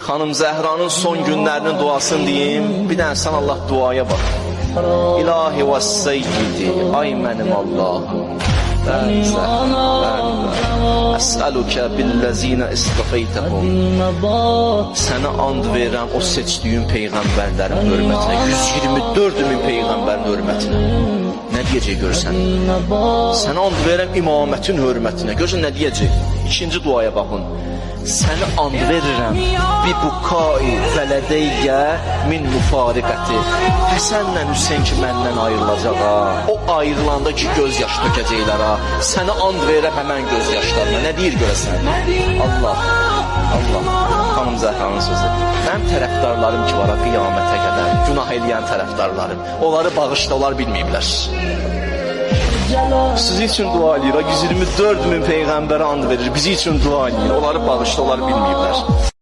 Xanım Zəhranın son günlərinin duasını deyim. Bir dənə sən Allah duaya bax. İlahi və seyyidi, ay mənim Allahım. Bəli, Zəhra, bəli, bəli. Əsəlükə billəzinə istəfeytəhum. Sənə and verirəm o seçdiyim peyğəmbərlərin hörmətinə, 124 min peyğəmbərin hörmətinə. Nə deyəcək görsən? Sənə and verirəm imamətin hörmətinə. Görsən nə deyəcək? İkinci duaya baxın. Sənə and verirəm bi bukai vələdeyyə min müfariqəti. Həsənlə Hüseyn ki məndən ayrılacaq ha. O ayrılanda ki göz yaşı tökəcəklər ha. Sənə and verirəm həmən göz yaşlarına. Nə deyir görəsən? Allah, Allah. Xanım Zəhranın sözü. Mənim tərəfdarlarım ki var ha qiyamətə qədər. Günah eləyən tərəfdarlarım. Onları bağışla, onlar bilməyiblər. Sizi üçün dua eləyir. 124 min peyğəmbərə and verir. Bizi üçün dua eləyir. Onları bağışla, onlar bilməyiblər.